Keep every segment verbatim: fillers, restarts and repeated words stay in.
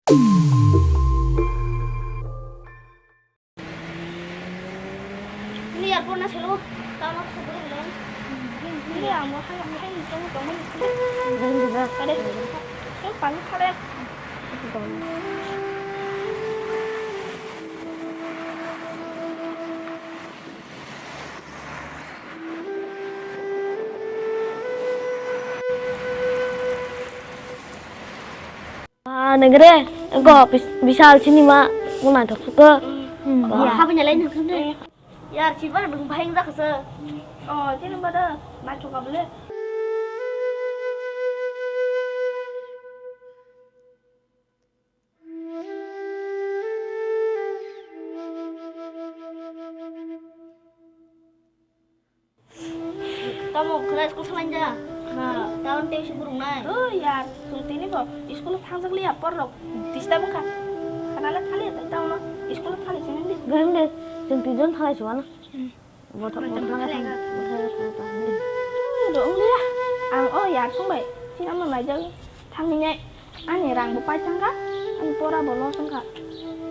Ini ya, purna selo, tama khubur bilang. Ini ya, mau hai, hai, tunggu, tunggu. Ada, kan paling kare. Ah, nengre, engko bis-, bisal cinema, mo naithok suko. Hmm, oh, ya. Habanya lain hakkhe. Yar, sibar bung bahing jak se. Oh, cinema da, naithok abole. Tamo khwlai school thanglainja? Na, town tei se phwrwngnai? O yar, chwng tini bo school thangjak liya, porrok disturb wngkha. Khana le thali tei town o school thali se nang di. Gahim de, chwng twi jon thanglai se uanw. Hmm. Bothop, bothop thanglaikha. Bothop thanglaikha. Hmm, do wngliya. Ang o yar thangbai. Chini ano naijak. Thangwi nai ani rang bo paithangkha, ani pora bo loss wngkha.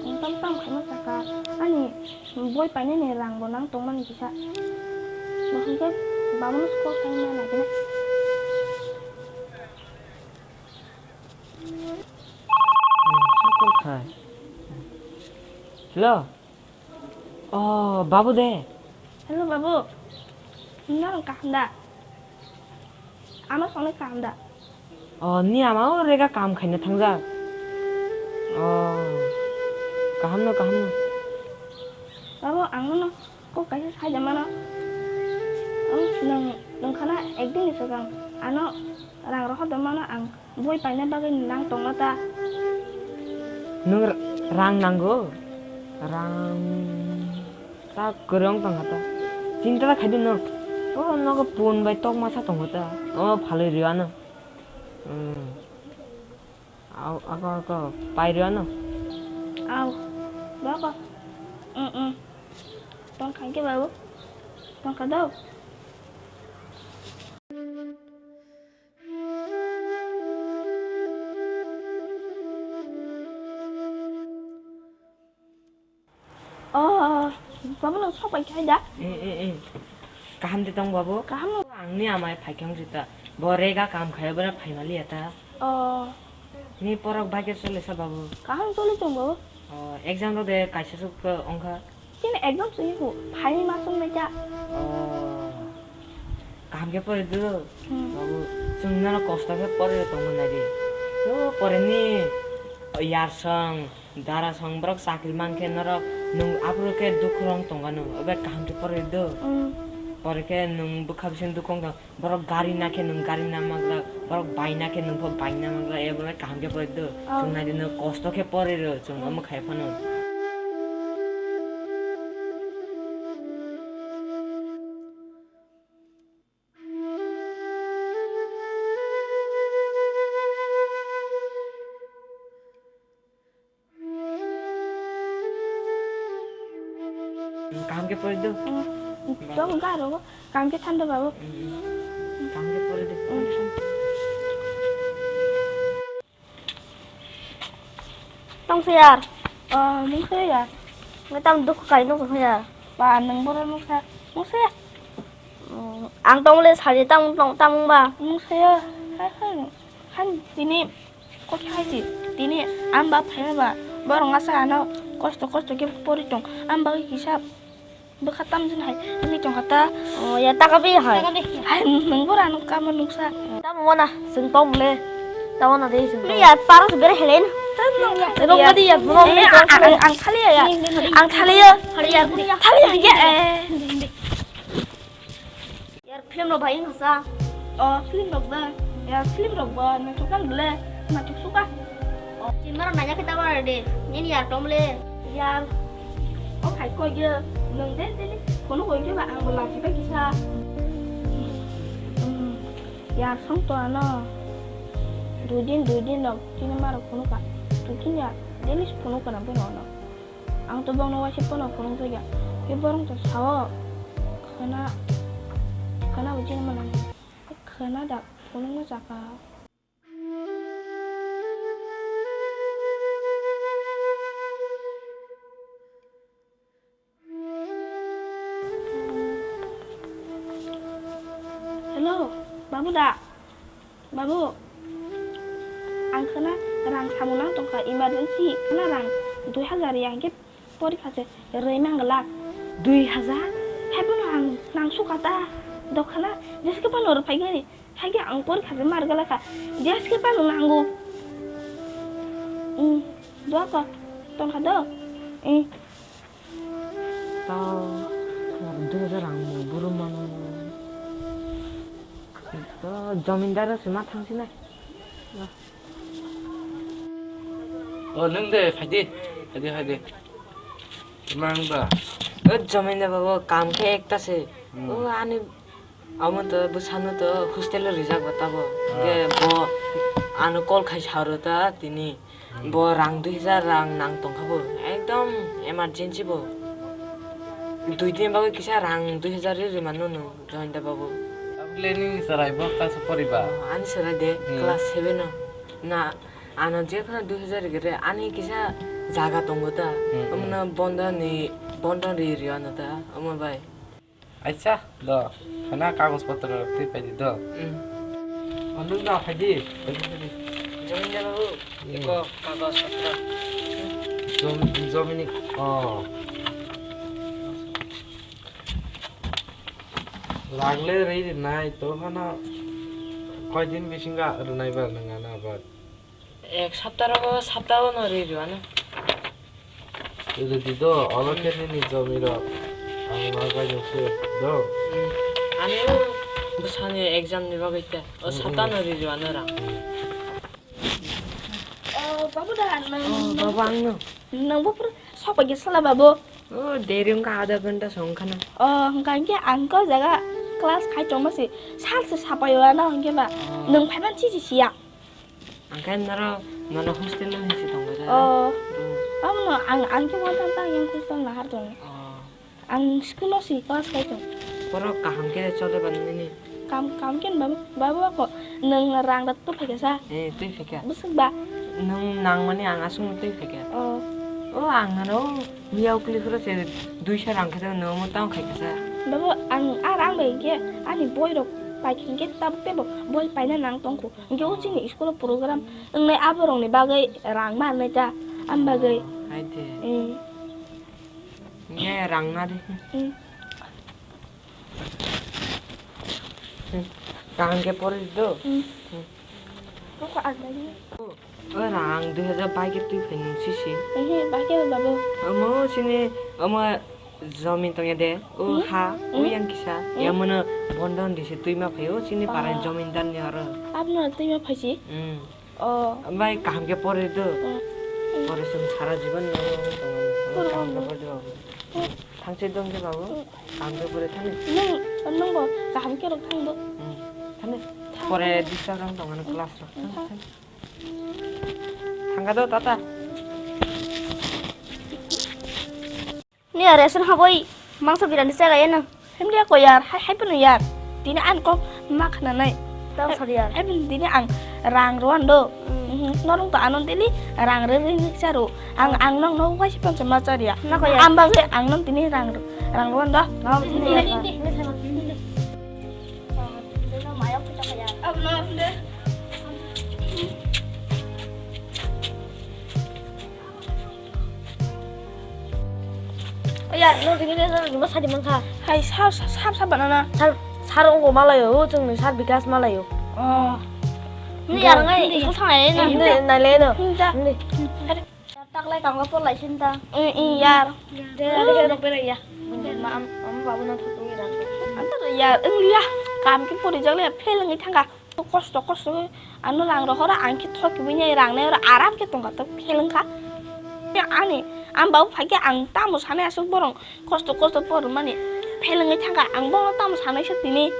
Ang tam tam khaima sakha, ani boi painani rang bo nang tongmani kisa. Bo hwnkhe babono call khaina naikhwna. Hello. Oh, babu de. Hello, babu. Norok kaham da? Ano songnai kaham da? Oh, ni ama o rega kam khaina thangjak. Oh, kaham no, kaham no. Babu, ang nono kok kaisa sai da mano. Oh, nwng, nwng khana ekdin ni swkang ano rang rohor da mano ang. Boi paina bagwi nang tongna ta? Nwng r-, rang nango? Rang ta kwrwng tongkha ta. Chinta ta khaidi nwng. O nogo pun bai tok masa tongo ta. O phalwi rw ano. Hmm. Au, ako, ako, pai rw ano. Au. Baba. Mm, mm. Tongkha khe babu. Tongkha do. Oh, babu, nwng sok pai kha da? Eh, eh, eh. Kaham de tong, babu? Kaham. Ang ni amai phai khe wng sita. Bo rega kam khai, bo phai maliya ta. Oh. Ni porok bai khe chole sa, babu? Kaham choli tong, babu. Oh, exam rok de kaisa swk wngkha. Chini exam swi hu, phaini ma chwng nai kha. Oh. Kaham khe pori do. Hmm. Babu, chwng nono kosto khe pori tongma nai di. O pori ni yar song, dara song borok chakri man khe norok nwng aphuru khe dukhu rong tong gano. Obe kaham khe pori do. Hmm. Pori khe nwng bwkha bising dukhu wng tong. Borok gari na khe nwng gari na maglak, borok bai na khe nwng pho bai na maglak, e borok kaham khe pori do. Oh. Chwng nai di nwng kosto khe pori rw, chwng omo khai phano. Kaham khe pori do. Tong garo, kaham khe thando babu. Kaham khe pori do. Tong se yar. Oh, nung se yar. Ngai tam duk kai nung se yar. Ba nung boro nung sa. Nung se. Ang tong le sari tam tong tam ba. Nung se ya. Hai hai. Han tini. Kok hai di, tini ang ba phaima ba, borok aswk ano kosto kosto khe pori tong, ang bagwi kisa bwkha tamjani hai wngwi tongkha ta. Oh, ya, taka bi hai. Hai, nwng bora nwng kama nuksa. Tamo wana, chwng tong le. Tamo na de chwng tong. Ya, paro se bere helen. Rok ba di ya, rok. Eh, ang, ang, ang thali ya. Ang thali ya. Thali ya. Thali ya, eh. Yar film rok bai wngkha sa. O film rok da. Yar film rok ba naithok kan bole. Naithok suka. O cinema rok naina khe ta bara de. Nini yar tom le. Yar. O khai koi ge. Nwng de de de. Kono koi ge ba ang bo lachi ba kisa. Hmm. Yar song to ano. Dui din dui din rok cinema rok phunukha. Tukin yar. Daily phunukha na beno ano. Ang to bongno waisa pono phunukjakya. Khe borok to sao. Khwna, khwna bo chini mano. Khwna da phunukma chakha. Hello, babu da? Babu, ang khna rang samung nang tongkha, emergency khna rang dui hazar yang khe porikha se rwi mang glak. Dui hazar? Hai bono ang nang sukha ta, dokhana jeske pano rw phai gani, hai khe ang porikha se mar glak kha, jeske pano nango. Hmm, dua ko tongkha do. Hmm. Tao, dui hajar rang mung buru mano. Tao, jomindar se ma thang sinai. O, nwng de, phaidi, phaidi, phaidi. Mang ba? O, jomindar babu, kam khe ekta se. Hmm. O, ani Amo to bwsano to hostel o rijak bo tabo. Ah. Ge bo ano call khai saro ta tini. Hmm. Bo rang dui hajar rang nang tongkha bo. Ekdom emergency bo. Dui din bagwi kisa rang dui hajar ri rimano no, Joyanta babu. Abole nini chwrai bo kaisa poriba? Oh, ani chwrai de, hmm, class seven o. Na, ano jephano dui hajar ri gere, ani kisa jaga tongo ta. Hmm, hmm. Omono bondo ni, bondo ri ri ano ta, omo bai. Aisa, do. Khana kagoj potro twi phaidi do. Hmm. O, nwng da phaidi. Phaidi, phaidi. Jomin da babu. Hmm. Eko kagoj potro. Jom-, jomini, o. Ragle ri rinai to hana koi din bisinga rinai ba nang ana ba. Ek sapta rogo sapta o no ri rwano. Rwdi do, olo khe nini jomi rok. Ang ma bai nung se do. Hmm. Ani o bwsani exam ni bagwi te. O, hmm, sapta no ri rwano rang. Hmm. O, babu da, nang, oh, nang, babu, ang no. Nang bo pura sok bai sala babu. O, deri wngkha adha ghonta song khana. O, hwnkha hinkhe ang kok jaga class khai tongma se. Sal se sapai o ano hinkhe ba. Oh. Nung phaiman chichi siya. Ang khe noro, nono hostel no hinsi tongbai da. Oh. Hmm. Abono ang, ang khe uansukha tang yang hostel nahar tongo. Oh. Ang school o si class khai tong. Borok kaham khe chole ban nini. Kam, kam khe babu, babu ako nwng rang da twi phaikha sa? Eh, twi phaikha. Bwswk ba? Nwng nangmani ang aswk twi phaikha. Oh. Oh, ang ano miya ukli phuru se duisa rang khe nwng omo tang khaikha sa. Babu, ang, ang, ang bai khe ani boi rok pai khe tabuk tebo boi paina nang tongkho. Hinkhe o chini school o program wngnai aborokni bagwi rang ma rwnai ta, am bagwi. Oh, hai de. Eh. Hinkhe rang na di. Hmm. Kaham khe pori do. Hmm. Hmm. Kok ang bagwi? O rang dui hajar bai khe twi phai nung sisi. Ehe, bai khe babu. Omo sini, omo jomin tongya de. O, hmm? Ha, o, hmm, yang kisa. Hmm? Yang mono bondon dise twi ma phai o sini, oh, paran jomindar ni oro. Abno twi ma phai si? Hmm. Oh. Bai kaham khe pore do. Hmm. Pore sung sara jiban no tong. Pore kaham khe pore do. Hmm. Thangse dong khe babu. Hmm. Kaham khe pore thani. Nung, nung bo kaham khe rok thang do. Hmm. Thani. Thang. Pore disturb rang tong ano, hmm, class rok. Hmm, thang, thang. Thang. Thangka do tata. Ni ration haboi mangsa birani chaga eno. Himliya ko yar, hai, hai phano yar. Tini ani kok ma khnanai. Tamo sar yar. Hai phano tini ang rang rwando. Mm. Mhm. Norong to ano daily rang rw rw ni charo. Ang, ang nong no waisa phano ma chariya. Na ko yar. Ang bagwi ang nong tini rang, rang rwando. Nong tini yar. Mayok kita kaya. Abno de. Oya, no tini le no tini sadi mangkha. Hai, sab, sab, sab, sab banana. Sar, sar ongo malayo, o chwngni sar Bikas malayo. Oh. Ni yar ngai, ni, isko thangai na. Ni, nai le no. Ni da. Ni. Taklai kanggo por lai sin ta. Eh, eh, yar. De, de, de, ya. Ma, am, am, babu no thok ni ran. Anta yar, engliya. Kam ki pori jagle, fail ngai thangka. Kosto, kosto khe ano rang rohoro ang khe thokiwi nai rang nai oro aram khe tongkha to pheleng kha. Ani ang babu phai khe ang tamo sanai aswk borong kosto kosto pormani phelengwi thangkha ang bono tamo sanai se tini.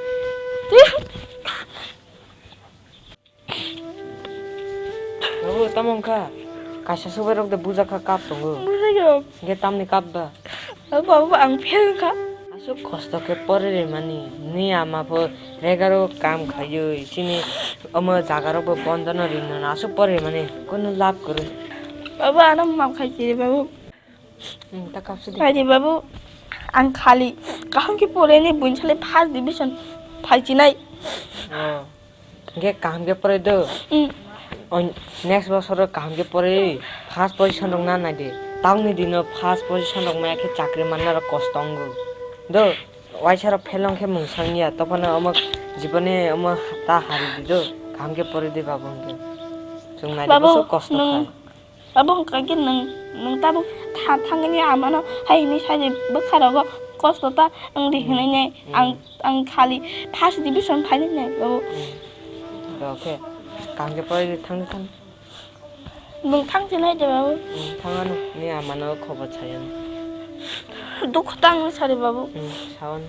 Babu tamo wngkha? Kaisa subai rok de bujakha kap tongo. Bujakha. Ge tamni kap ba? Babu, ang fail wngkha. Aswk kosto khe pore rimani, ni ama pho regaro kam khaiwi, chini omo jaga rokbo bondo no rinw, aswk pore rimani, kunu lab kwrwi. Babu, ano map khai chiri, babu. Hmm, ta kapsi di. Khai di, babu, ang khali kaham khe pore ni buini salai first division phai chinai. Oh. Hwnkhe kaham khe porai do. Hmm. Oin-, next bosoro kaham khe porai first position rok na nai di. Tamni dino first position rok maya khe chakri manna rok kosto wngo. Do, waisa rok fail wng khe mungsang ya, tophano omo jiboni omo ta hari di do. Kaham khe porai di babu hwnkhe. Chwng nai di Babu, bwswk kosto nwng khai. Abo wngkha khe nwng, nwng tabuk tha-, thangni amano hai hwnwi sai di bwkha rogo kosto ta wng di hwnwi nai ang, ang khali first division phainai nai babu. Rok khe kaham khe porai di thang thang. Nwng thang sinai de babu. Thang ano ni amano khobor sai ano. Dukhu tang sari babu. Sawan.